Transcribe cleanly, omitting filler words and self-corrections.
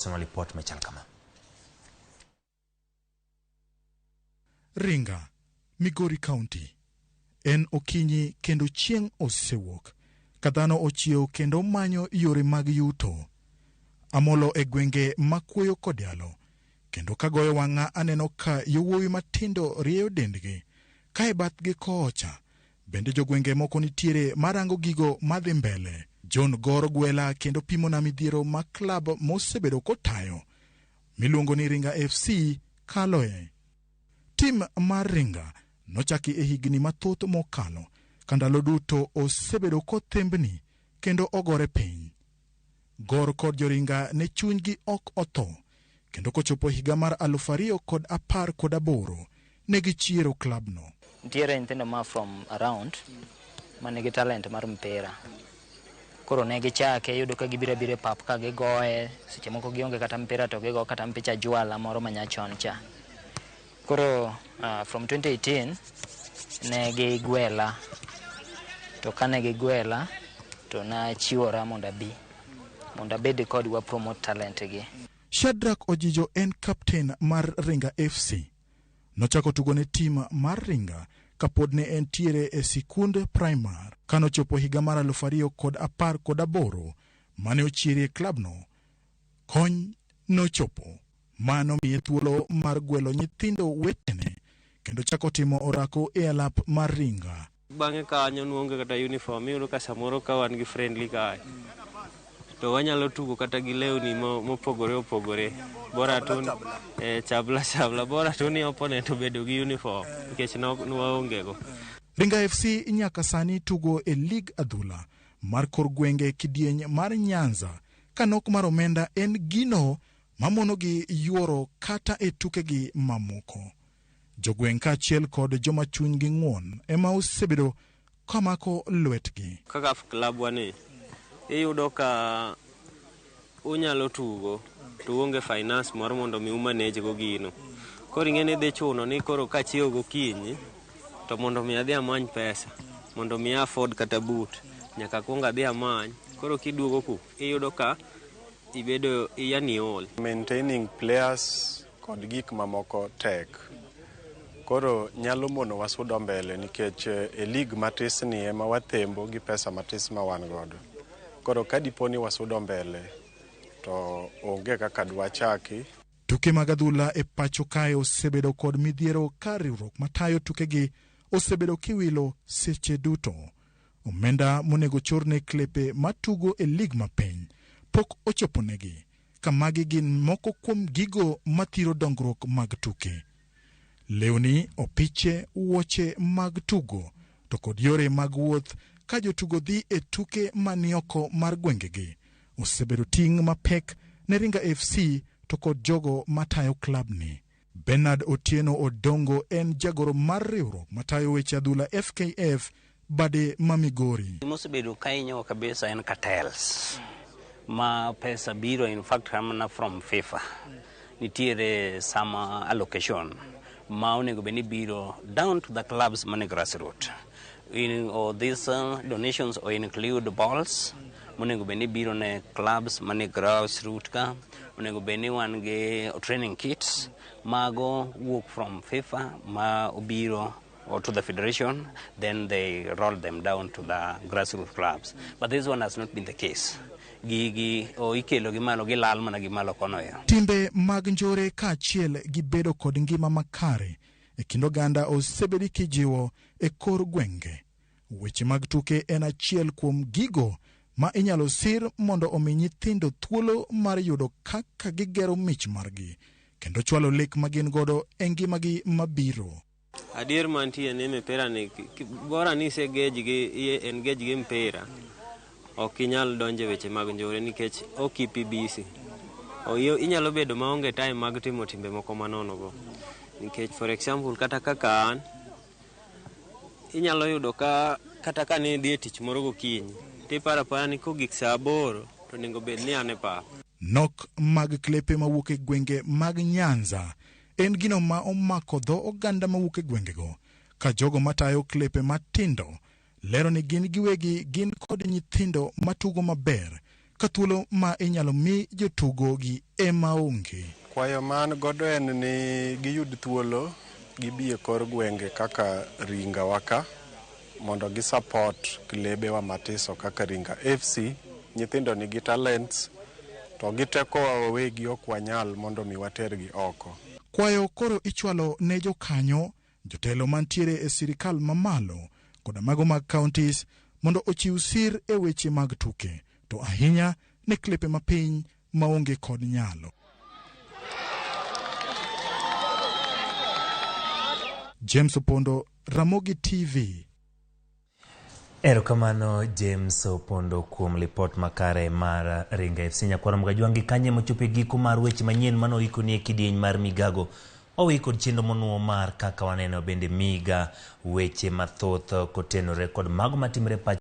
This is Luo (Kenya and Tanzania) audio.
Sono lipot machal kama. Ringa, Migori County. En okinyi kendo chieng' osewuok. Ka dhano ochiew kendo manyo yore mag yuto. Amolo e gwenge ma kuoyo kod yalo. Kendo kagoyo wang'a aneno ka yowuowi matindo rieyo dendgi. Ka e bathgi kocha, bende jogwenge moko nitiere marango gigo madhi mbele. John Gor gwela kendo pimona midhiero ma klab mosebedo kotayo miluongo ni Ringa FC kaloe. Tim mar Ringa nochaki e higni mathoth mokalo ka ndalo duto osebedo kothembni kendo ogore piny. Gor kod joringa ne chunygi ok otho kendo kochopo higa mar 2018 ne gichiero klabno. Nitiere nyithindo ma from around manigi talent mar mpira. Koro ne gichake, iyudo ka gibiro abira e pap ka gigoye, seche moko gionge kata mpira to gigo kata mpicha jwala moro manyachon cha. Koro from 2018 ne gigwela, to kane gigwela to nachiwora mondo abi, mondo abed kodgi wa promote talent gi. Shadrack Ojijo en kapten mar Ringa FC. Nochako tugo ne tim mar Ringa kapod ne entiere e sikund primar. Kanochopo higa mar 2018 mane ochierie klabno, kony nochopo. Mano miye thuolo mar gwelo nyithindo wetene kendo chako timo orako e alap mar Ringa. Bang'e kanyo nwonge kata uniform, iyudo ka samoro ka wan gi friendly kae to wanyalo tugo kata gi lewni mopogore opogore, bora tu chabla chabla, bora tu ni opponent obedo gi uniform nikech nwaonge go. Ringa FC nyaka sani tugo e lig adhula mar kor gwenge kidieny mar Nyanza ka nok mar omenda en gino mamonogi yuoro kata e tukegi mamoko. Jogweng' kaachiel kod joma chunygi ng'won ema osebedo kamako lwetgi. Kaka klabwa ni iyudo ka unyalo tugo to uonge finance moro mondo mi umanage go gino. Koro ing'e ni dhi chuno ni koro kachiewo gokinyi to mondo mi adhi amany pesa mondo mi afford kata boot nyaka akuong adhi amany. Koro kiduogo ku iyudo ka ibedo yani ol. Maintaining players kod gik mamoko tek. Koro nyalo monowa sudo mbele nikech e league matis ni ema wathembo gi pesa matis ma wan godo. Koro ka dipo ni wasudo mbele to onge kaka dwachaki. Tuke mag adhula e pacho kae osebedo kod midhiero ka riwruok matayo tukegi osebedo kiwilo seche duto. Omenda monego chorne klepe matugo e lig mapiny pok ochoponegi, ka magi gin moko kuom gigo mathiro dongruok mag tuke. Lewni, opiche, wuoche mag tugo to kod yore mag wuoth ka jotugo dhi e tuke manioko mar gwengegi osebedo ting' mapek ne Ringa FC to kod jogo matayo klabni. Bernard Otieno Odongo en jagoro mar riwruok matayo weche adhula FKF bade ma Migori. Gimosebedo ka hinyowa kabisa en cartels ma pesa biro in fact mana from FIFA. Nitiere some allocation ma onego bed ni biro down to the clubs mane grassroot. In, or these donations or include balls monego bed ni biro ne clubs mane grassroot ka onego bed ni wan gi training kits mago wuok from FIFA ma obiro or to the federation, then they roll them down to the grassroots clubs. But this one has not been the case. Gigi o ikelo gi malo gilal mana gi malo kono yo. Timbe mag njore kaachiel gi bedo kod ngima makare e kind oganda osebedi kijiwo e kor gwenge. Weche mag tuke en achiel kuom gigo ma inyalo sir mondo omi nyithindo thuolo mar yudo kaka gigero mich margi kendo chwalo lek ma gin godo e ngimagi mabiro. Adier mantie ni mipira ni bora ni ise gauge gi engage gi mpira ok inyal donjo e weche mag njore nikech o keep i busy. Inyalo bedo maonge time mag timo timbe moko manono go. Nikech for example kata kaka an inyalo yudo ka kata ka ne idhi e tich moro gokinyi tiparo apara ni kogik saa 8 to onego bed ni an e pap. Nok mag klepe mawuok e gwenge mag Nyanza en gino ma omako dho oganda mawuok e gwengego ka jogo matayo klepe matindo lero ni gin giwegi gin kod nyithindo matugo maber. ka thuolo ma inyalo mi jotugo gi ema onge. Kwayo ma an godo en ni giyud thuolo gibi e kor gwenge kaka Ringa wa ka mondo gi support klebewa matiso kaka Ringa FC. Nyithindo nigi talents to gi tekowa wawegi ok wanyal mondo mi watergi oko. Kwayo koro ichwalo ne jokanyo, jotelo mantiere e sirikal mamalo koda mago mag counties mondo ochiw sir e weche mag tuke, to ahinya ne klepe mapiny maonge kod nyalo. James Opondo, Ramogi TV. Erokamano James Opondo kuom lipot makare mar Ringa FC. Nyakwar Mgajwangi kanye mochopo e giko mar weche manyien mane oikoni e kidieny mar migago. Wawe kod chenro monuo mar kaka waneno bende miga weche mathoth kotenore kod mago matimore pacho.